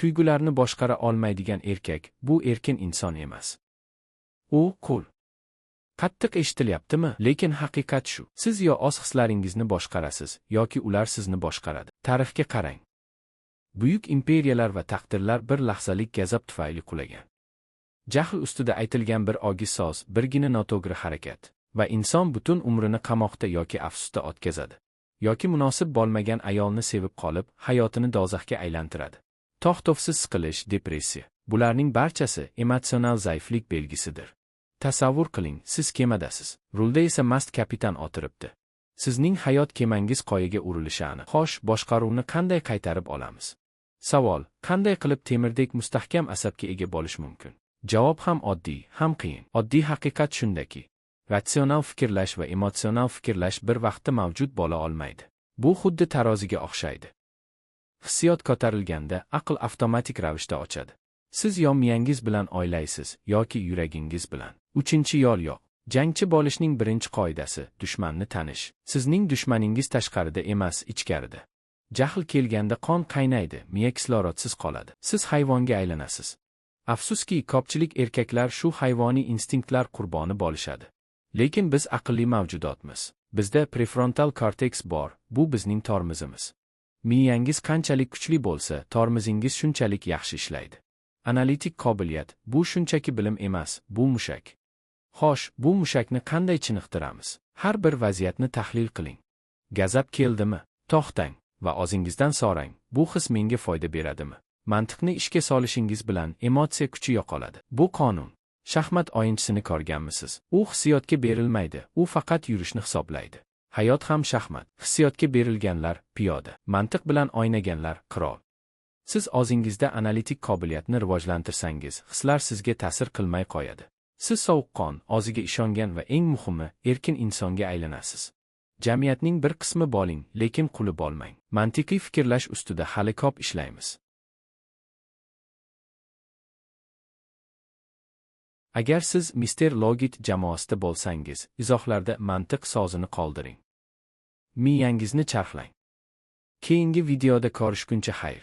Tuyg'ularni boshqara olmaydigan erkak bu erkin inson emas. U qul. Qattiq eshitilyaptimi? Lekin haqiqat shu. Siz yo o'z hislaringizni boshqarasiz, yoki ular sizni boshqaradi. Tarixga qarang. Buyuk imperiyalar va taqdirlar bir lahzalik g'azab tufayli qulagan. Jahl ustida aytilgan bir ogiz so'z, birgina noto'g'ri harakat va inson butun umrini qamoqda yoki afsusda o'tkazadi. Yoki munosib bo'lmagan ayolni sevib qolib, hayotini do'zaxga aylantiradi. To'xtovsiz siqilish, depressiya. Bularning barchasi emotsional zaiflik belgisidir. Tasavvur qiling, siz kemadasiz. Rulda esa mast kapitan o'tiribdi. Sizning hayot kemangiz qoyaga urilishi aniq. Xo'sh, boshqaruvni qanday qaytarib olamiz? Savol: qanday qilib temirdek mustahkam asabga ega bo'lish mumkin? Javob ham oddiy, ham qiyin. Oddiy haqiqat shundaki, ratsional fikrlash va emotsional fikrlash bir vaqtda mavjud bo'la olmaydi. Bu xuddi taroziga o'xshaydi. Hissiyot ko'tarilganda aql avtomatik ravishda ochadi. Siz yo miyangiz bilan o'ylaysiz, yoki yuragingiz bilan. Uchinchi yo'l yo'q. Jangchi bo'lishning birinchi qoidasi dushmanni tanish. Sizning dushmaningiz tashqarida emas, ichkarida. Jahl kelganda qon qaynaydi, miya kislorodsiz qoladi. Siz hayvonga aylanasiz. Afsuski, ko'pchilik erkaklar shu hayvoniy instinktlar qurboni bo'lishadi. Lekin biz aqlli mavjudotmiz. Bizda prefrontal korteks bor, bu bizning tormozimiz. Miyangiz qanchalik kuchli bo'lsa, tormozingiz shunchalik yaxshi ishlaydi. Analitik qobiliyat bu shunchaki bilim emas, bu mushak. Xo'sh, bu mushakni qanday chiniqtiramiz? Har bir vaziyatni tahlil qiling. G'azab keldimi? To'xtang va o'zingizdan so'rang, bu his menga foyda beradimi? Mantiqni ishga solishingiz bilan emotsiya kuchi yo'qoladi. Bu qonun. Shaxmat o'yinchisini ko'rganmisiz? U hissiyotga berilmaydi, u faqat yurishni hisoblaydi. Hayot ham shaxmat. Hissiyotga berilganlar piyoda, mantiq bilan o'ynaganlar qirol. Siz o'zingizda analitik qobiliyatni rivojlantirsangiz, hislar sizga ta'sir qilmay qo'yadi. Siz sovuqqon, o'ziga ishongan va eng muhimi, erkin insonga aylanasiz. Jamiyatning bir qismi bo'ling, lekin quli bo'lmang. Mantiqiy fikrlash ustida hali ko'p ishlaymiz. Agar siz Mr. Logit jamoasida bo'lsangiz, izohlarda mantiq so'zini qoldiring. Miyangizni charxlang. Keyingi videoda ko'rishguncha xayr.